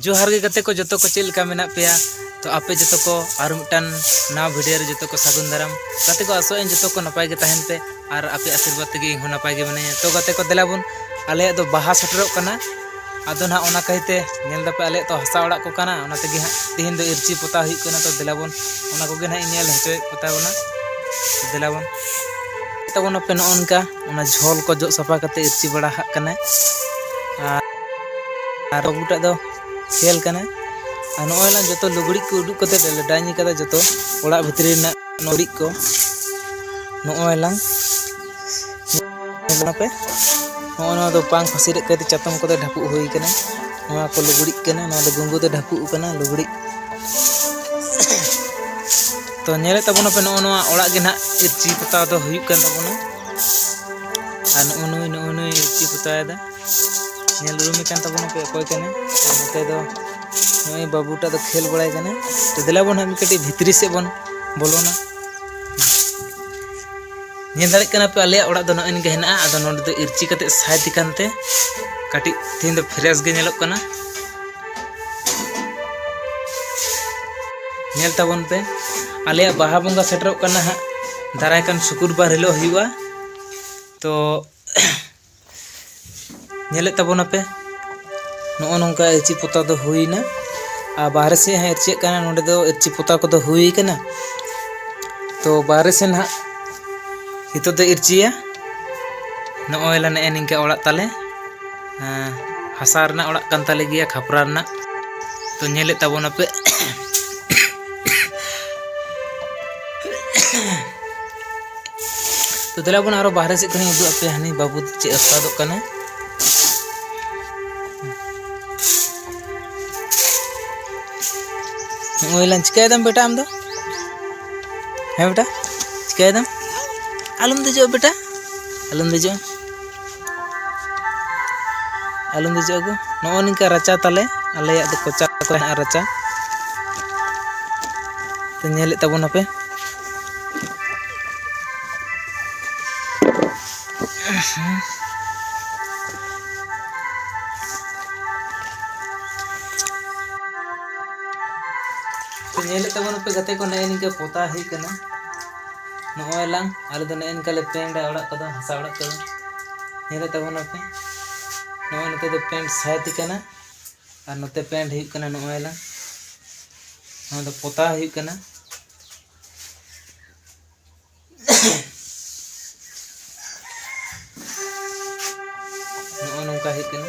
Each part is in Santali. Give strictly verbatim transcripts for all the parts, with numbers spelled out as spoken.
ᱡᱚᱦᱟᱨ ᱜᱮ ᱜᱟᱛᱮ ᱠᱚ, ᱡᱚᱛᱚ ᱠᱚ ᱪᱮᱫ ᱞᱮᱠᱟ ᱢᱮᱱᱟᱜ ᱯᱮᱭᱟ? ᱛᱚ ᱟᱯᱮ ᱡᱚᱛᱚ ᱠᱚ ᱟᱨ ᱢᱤᱫᱴᱟᱝ ᱱᱟᱣᱟ ᱵᱷᱤᱰᱤᱭᱳ ᱨᱮ ᱡᱚᱛᱚ ᱠᱚ ᱥᱟᱹᱜᱩᱱ ᱫᱟᱨᱟᱢ᱾ ᱜᱟᱛᱮ ᱠᱚ, ᱟᱥᱚᱜ ᱟᱹᱧ ᱡᱚᱛᱚ ᱠᱚ ᱱᱟᱯᱟᱭ ᱜᱮ ᱛᱟᱦᱮᱱ ᱯᱮ, ᱟᱨ ᱟᱯᱮ ᱟᱥᱤᱨᱵᱟᱫᱽ ᱛᱮᱜᱮ ᱤᱧ ᱦᱚᱸ ᱱᱟᱯᱟᱭ ᱜᱮ ᱢᱤᱱᱟᱹᱧᱟ᱾ ᱛᱚ ᱜᱟᱛᱮ ᱠᱚ, ᱫᱮᱞᱟ ᱵᱚᱱ, ᱟᱞᱮᱭᱟᱜ ᱫᱚ ᱵᱟᱦᱟ ᱥᱮᱴᱮᱨᱚᱜ ᱠᱟᱱᱟ᱾ ᱟᱫᱚ ᱱᱟᱦᱟᱜ ᱚᱱᱟ ᱠᱟᱹᱦᱤᱛᱮ ᱧᱮᱞ ᱫᱟᱯᱮ, ᱟᱞᱮᱭᱟᱜ ᱛᱚ ᱦᱟᱥᱟ ᱚᱲᱟᱜ ᱠᱚ ᱠᱟᱱᱟ, ᱚᱱᱟ ᱛᱮᱜᱮ ᱦᱟᱸᱜ ᱛᱮᱦᱮᱧ ᱫᱚ ᱤᱨᱪᱤ ᱯᱚᱛᱟᱣ ᱦᱩᱭᱩᱜ ᱠᱟᱱᱟ᱾ ᱛᱚ ᱫᱮᱞᱟ ᱵᱚᱱ, ᱚᱱᱟ ᱠᱚᱜᱮ ᱱᱟᱦᱟᱜ ᱤᱧ ᱧᱮᱞ ᱦᱚᱪᱚᱭᱮᱫ ᱠᱚ ᱛᱟᱵᱚᱱᱟ᱾ ᱛᱚ ᱫᱮᱞᱟ ᱵᱚᱱ, ᱛᱟᱵᱚᱱ ᱟᱯᱮ ᱱᱚᱜᱼᱚ ᱱᱚᱝᱠᱟ ᱚᱱᱟ ᱡᱷᱚᱞ ᱠᱚ ᱡᱚᱜ ᱥᱟᱯᱷᱟ ᱠᱟᱛᱮ ᱤᱨᱪᱤ ᱵᱟᱲᱟ ᱦᱟᱜ ᱠᱟᱱᱟᱭ᱾ ᱟᱨ, ᱟᱨ ᱵᱟᱹᱵᱩᱴᱟᱜ ᱫᱚ ᱠᱷᱮᱞ ᱠᱟᱱᱟᱭ᱾ ᱟᱨ ᱱᱚᱜᱼᱚᱭ ᱞᱟᱝ ᱡᱚᱛᱚ ᱞᱩᱜᱽᱲᱤᱡ ᱠᱚ ᱩᱰᱩᱠ ᱠᱟᱛᱮ ᱞᱮ ᱰᱟᱹᱧ ᱠᱟᱫᱟ, ᱡᱚᱛᱚ ᱚᱲᱟᱜ ᱵᱷᱤᱛᱨᱤ ᱨᱮᱱᱟᱜ ᱞᱩᱜᱽᱲᱤᱡ ᱠᱚ᱾ ᱱᱚᱜᱼᱚᱭ ᱞᱟᱝ ᱧᱮᱞ ᱯᱮ, ᱱᱚᱜᱼᱚ ᱱᱚᱣᱟ ᱫᱚ ᱯᱟᱝ ᱯᱷᱟᱹᱥᱤ ᱨᱮ ᱠᱟᱹᱴᱤᱡ ᱪᱟᱛᱚᱢ ᱠᱚᱛᱮ ᱰᱷᱟᱯᱩᱜ ᱦᱩᱭ ᱠᱟᱱᱟ᱾ ᱱᱚᱣᱟ ᱠᱚ ᱞᱩᱜᱽᱲᱤᱡ ᱠᱟᱱᱟ, ᱱᱚᱣᱟ ᱫᱚ ᱜᱩᱸᱜᱩ ᱛᱮ ᱰᱷᱟᱯᱩᱜ ᱠᱟᱱᱟ ᱞᱩᱜᱽᱲᱤᱡ᱾ ᱛᱚ ᱧᱮᱞᱮᱫ ᱛᱟᱵᱚᱱᱟᱯᱮ, ᱱᱚᱜᱼᱚ ᱱᱚᱣᱟ ᱚᱲᱟᱜ ᱜᱮ ᱱᱟᱦᱟᱜ ᱤᱨᱪᱤ ᱯᱚᱛᱟᱣ ᱫᱚ ᱦᱩᱭᱩᱜ ᱠᱟᱱ ᱛᱟᱵᱚᱱᱟ᱾ ᱟᱨ ᱱᱚᱜᱼᱚ ᱱᱩᱭ, ᱱᱚᱜᱼᱚ ᱱᱩᱭ ᱤᱨᱪᱤ ᱯᱚᱛᱟᱣᱮᱫᱟ᱾ ᱧᱮᱞ ᱩᱨᱩᱢᱮ ᱠᱟᱱ ᱛᱟᱵᱚᱱᱟᱯᱮ ᱚᱠᱚᱭ ᱠᱟᱱᱟᱭ᱾ ᱟᱨ ᱱᱚᱛᱮ ᱫᱚ ᱱᱚᱜᱼᱚᱭ ᱵᱟᱹᱵᱩᱴᱟᱜ ᱫᱚ ᱠᱷᱮᱞ ᱵᱟᱲᱟᱭ ᱠᱟᱱᱟ᱾ ᱛᱚ ᱫᱮᱞᱟ ᱵᱚᱱ ᱦᱟᱸᱜ ᱠᱟᱹᱴᱤᱡ ᱵᱷᱤᱛᱨᱤ ᱥᱮᱫ ᱵᱚᱱ ᱵᱚᱞᱚᱱᱟ᱾ ᱧᱮᱞ ᱫᱟᱲᱮᱭᱟᱜ ᱠᱟᱱᱟ ᱯᱮ, ᱟᱞᱮᱭᱟᱜ ᱚᱲᱟᱜ ᱫᱚ ᱱᱚᱜᱼᱚᱭ ᱱᱤᱝᱠᱟᱹ ᱦᱮᱱᱟᱜᱼᱟ᱾ ᱟᱫᱚ ᱱᱚᱸᱰᱮ ᱫᱚ ᱤᱨᱪᱤ ᱠᱟᱛᱮ ᱥᱟᱭ ᱛᱤᱠᱟᱱ ᱛᱮ ᱠᱟᱹᱴᱤᱡ ᱛᱮᱦᱮᱧ ᱫᱚ ᱯᱷᱨᱮᱥ ᱜᱮ ᱧᱮᱞᱚᱜ ᱠᱟᱱᱟ᱾ ᱧᱮᱞ ᱛᱟᱵᱚᱱ ᱯᱮ, ᱟᱞᱮᱭᱟᱜ ᱵᱟᱦᱟ ᱵᱚᱸᱜᱟ ᱥᱮᱴᱮᱨᱚᱜ ᱠᱟᱱᱟ ᱦᱟᱸᱜ, ᱫᱟᱨᱟᱭ ᱠᱟᱱ ᱥᱩᱠᱩᱨᱵᱟᱨ ᱦᱤᱞᱳᱜ ᱦᱩᱭᱩᱜᱼᱟ᱾ ᱛᱚ ᱧᱮᱞᱮᱫ ᱛᱟᱵᱚᱱᱟᱯᱮ, ᱱᱚᱜᱼᱚ ᱱᱚᱝᱠᱟ ᱤᱨᱪᱤ ᱯᱚᱛᱟᱣ ᱫᱚ ᱦᱩᱭᱱᱟ᱾ ᱟᱨ ᱵᱟᱦᱨᱮ ᱥᱮᱫ ᱦᱟᱸᱜ ᱤᱨᱪᱤᱭᱟᱜ ᱠᱟᱱᱟ, ᱱᱚᱸᱰᱮ ᱫᱚ ᱤᱨᱪᱤ ᱯᱚᱛᱟᱣ ᱠᱚᱫᱚ ᱦᱩᱭ ᱠᱟᱱᱟ᱾ ᱛᱚ ᱵᱟᱦᱨᱮ ᱥᱮᱱ ᱦᱟᱸᱜ ᱱᱤᱛᱚᱜ ᱫᱚ ᱤᱨᱪᱤᱭᱟ᱾ ᱱᱚᱜᱼᱚᱭ ᱞᱮ ᱱᱮᱜᱼᱮ ᱱᱤᱝᱠᱟ ᱚᱲᱟᱜ ᱛᱟᱞᱮ, ᱦᱮᱸ, ᱦᱟᱥᱟ ᱨᱮᱱᱟᱜ ᱚᱲᱟᱜ ᱠᱟᱱ ᱛᱟᱞᱮ ᱜᱮᱭᱟ, ᱠᱷᱟᱯᱨᱟ ᱨᱮᱱᱟᱜ᱾ ᱛᱚ ᱧᱮᱞᱮᱫ ᱛᱟᱵᱚᱱᱟᱯᱮ᱾ ᱛᱚ ᱫᱮᱞᱟ ᱵᱚᱱ ᱟᱨᱚ ᱵᱟᱦᱨᱮ ᱥᱮᱫ ᱠᱷᱚᱱᱤᱧ ᱩᱫᱩᱜ ᱟᱯᱮᱭᱟ, ᱦᱟᱹᱱᱤ ᱵᱟᱹᱵᱩ ᱪᱮᱫ ᱮ ᱩᱥᱛᱟᱫᱚᱜ ᱠᱟᱱᱟ᱾ ᱱᱚᱜᱼᱚᱭ ᱞᱟᱝ, ᱪᱤᱠᱟᱹᱭᱮᱫᱟᱢ ᱵᱮᱴᱟ ᱟᱢ ᱫᱚ? ᱦᱮᱸ ᱵᱮᱴᱟ, ᱪᱤᱠᱟᱹᱭᱮᱫᱟᱢ? ᱟᱞᱚᱢ ᱫᱮᱡᱚᱜᱼᱟ ᱵᱮᱴᱟ, ᱟᱞᱚᱢ ᱫᱮᱡᱚᱜᱼᱟ, ᱟᱞᱚᱢ ᱫᱮᱡᱚᱜᱼᱟ ᱜᱚ᱾ ᱱᱚᱜᱼᱚ ᱱᱤᱝᱠᱟ ᱨᱟᱪᱟ ᱛᱟᱞᱮ, ᱟᱞᱮᱭᱟᱜ ᱫᱚ ᱠᱚᱪᱟ ᱠᱚᱨᱮ ᱦᱮᱱᱟᱜᱼᱟ ᱨᱟᱪᱟ᱾ ᱛᱚ ᱧᱮᱞᱮᱫ ᱛᱟᱵᱚᱱᱟᱯᱮ᱾ ᱛᱚ ᱧᱮᱞᱮᱫ ᱛᱟᱵᱚᱱᱟᱯᱮ ᱜᱟᱛᱮ ᱠᱚ, ᱱᱮᱜᱼᱮ ᱱᱤᱝᱠᱟᱹ ᱯᱚᱛᱟᱣ ᱦᱩᱭᱩᱜ ᱠᱟᱱᱟ᱾ ᱱᱚᱜᱼᱚᱭ ᱞᱟᱝ, ᱟᱞᱮ ᱫᱚ ᱱᱮᱜᱼᱮ ᱱᱤᱝᱠᱟᱹ ᱞᱮ ᱯᱮᱱᱴᱟ ᱚᱲᱟᱜ ᱠᱚᱫᱚ, ᱦᱟᱥᱟ ᱚᱲᱟᱜ ᱠᱚᱫᱚ᱾ ᱧᱮᱞᱮᱫ ᱛᱟᱵᱚᱱᱟᱯᱮ, ᱱᱚᱜᱼᱚᱭ ᱱᱚᱛᱮ ᱫᱚ ᱯᱮᱱᱴ ᱥᱟᱭᱤᱰ ᱠᱟᱱᱟ, ᱟᱨ ᱱᱚᱛᱮ ᱯᱮᱱᱴ ᱦᱩᱭᱩᱜ ᱠᱟᱱᱟ᱾ ᱱᱚᱜᱼᱚᱭ ᱞᱟᱝ, ᱱᱚᱣᱟ ᱫᱚ ᱯᱚᱛᱟᱣ ᱦᱩᱭᱩᱜ ᱠᱟᱱᱟ᱾ ᱱᱚᱜᱼᱚ ᱱᱚᱝᱠᱟ ᱦᱩᱭᱩᱜ ᱠᱟᱱᱟ᱾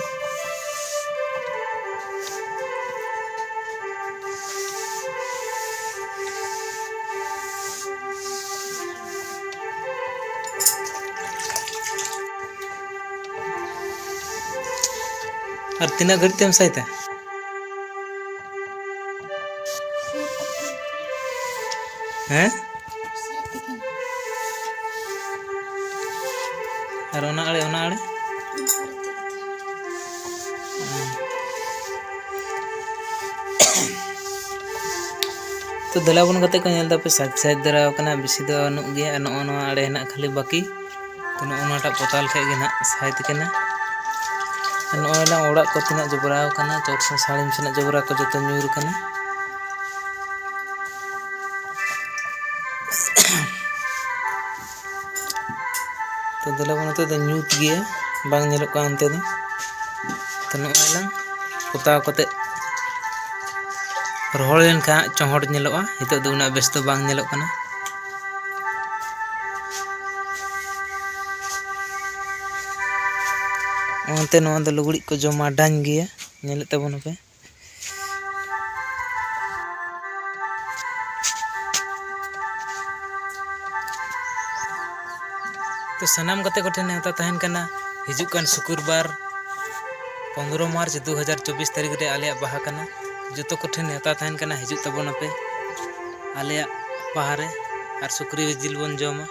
ᱟᱨ ᱛᱤᱱᱟᱹᱜ ᱜᱷᱟᱹᱲᱤᱡ ᱛᱮᱢ ᱥᱟᱭᱛᱟ? ᱦᱮᱸ? ᱟᱨ ᱚᱱᱟ ᱟᱲᱮ, ᱚᱱᱟ ᱟᱲᱮ? ᱛᱚ ᱫᱮᱞᱟ ᱵᱚᱱ ᱜᱟᱛᱮ ᱠᱚ, ᱧᱮᱞ ᱫᱟᱯᱮ ᱥᱟᱡᱽ ᱥᱟᱡᱽ ᱫᱷᱟᱨᱟ ᱟᱠᱟᱱᱟ, ᱵᱮᱥᱤ ᱫᱚ ᱵᱟᱹᱱᱩᱜ ᱜᱮᱭᱟ᱾ ᱟᱨ ᱱᱚᱜᱼᱚ ᱱᱚᱣᱟ ᱟᱲᱮ ᱦᱮᱱᱟᱜ ᱠᱷᱟᱹᱞᱤ ᱵᱟᱹᱠᱤ᱾ ᱛᱚ ᱱᱚᱜᱼᱚ ᱱᱚᱣᱟᱴᱟᱜ ᱯᱚᱛᱟᱣ ᱞᱮᱠᱷᱟᱡ ᱜᱮ ᱱᱟᱦᱟᱜ ᱥᱟᱭᱤᱛ ᱠᱟᱱᱟ᱾ ᱟᱨ ᱱᱚᱜᱼᱚᱭ ᱱᱟᱜ ᱚᱲᱟᱜ ᱠᱚ ᱛᱤᱱᱟᱹᱜ ᱡᱚᱵᱽᱨᱟ ᱟᱠᱟᱱᱟ, ᱪᱚᱴ ᱥᱮ ᱥᱟᱹᱲᱤᱢ ᱥᱮᱱᱟᱜ ᱡᱚᱵᱽᱨᱟ ᱠᱚ ᱡᱚᱛᱚ ᱧᱩᱨ ᱟᱠᱟᱱᱟ᱾ ᱛᱚ ᱫᱮᱞᱟ ᱵᱚᱱ, ᱱᱚᱛᱮ ᱫᱚ ᱧᱩᱛ ᱜᱮᱭᱟ, ᱵᱟᱝ ᱧᱮᱞᱚᱜ ᱠᱟᱱᱟ ᱚᱱᱛᱮ ᱫᱚ᱾ ᱛᱚ ᱱᱚᱜᱼᱚᱭ ᱞᱟᱝ ᱯᱚᱛᱟᱣ ᱠᱟᱛᱮ ᱨᱚᱦᱚᱲ ᱞᱮᱱᱠᱷᱟᱱ ᱦᱟᱸᱜ ᱪᱚᱦᱚᱲ ᱧᱮᱞᱚᱜᱼᱟ᱾ ᱱᱤᱛᱚᱜ ᱫᱚ ᱩᱱᱟᱹᱜ ᱵᱮᱥ ᱫᱚ ᱵᱟᱝ ᱧᱮᱞᱚᱜ ᱠᱟᱱᱟ᱾ ᱚᱱᱛᱮ ᱱᱚᱣᱟ ᱫᱚ ᱞᱩᱜᱽᱲᱤᱡ ᱠᱚ ᱡᱚᱢᱟ ᱰᱟᱹᱧ ᱜᱮᱭᱟ, ᱧᱮᱞᱮᱫ ᱛᱟᱵᱚᱱᱟᱯᱮ᱾ ᱛᱚ ᱥᱟᱱᱟᱢ ᱜᱟᱛᱮ ᱠᱚᱴᱷᱮᱱ ᱱᱮᱣᱛᱟ ᱛᱟᱦᱮᱱ ᱠᱟᱱᱟ, ᱦᱤᱡᱩᱜ ᱠᱟᱱ ᱥᱩᱠᱩᱨᱵᱟᱨ ᱯᱚᱱᱫᱽᱨᱚ ᱢᱟᱨᱪ ᱫᱩ ᱦᱟᱡᱟᱨ ᱪᱚᱵᱵᱤᱥ ᱛᱟᱹᱨᱤᱠᱷ ᱨᱮ ᱟᱞᱮᱭᱟᱜ ᱵᱟᱦᱟ ᱠᱟᱱᱟ᱾ ᱡᱚᱛᱚ ᱠᱚᱴᱷᱮᱱ ᱱᱮᱣᱛᱟ ᱛᱟᱦᱮᱱ ᱠᱟᱱᱟ, ᱦᱤᱡᱩᱜ ᱛᱟᱵᱚᱱᱟᱯᱮ ᱟᱞᱮᱭᱟᱜ ᱵᱟᱦᱟ ᱨᱮ ᱟᱨ ᱥᱩᱠᱨᱤ ᱡᱤᱞ ᱵᱚᱱ ᱡᱚᱢᱟ᱾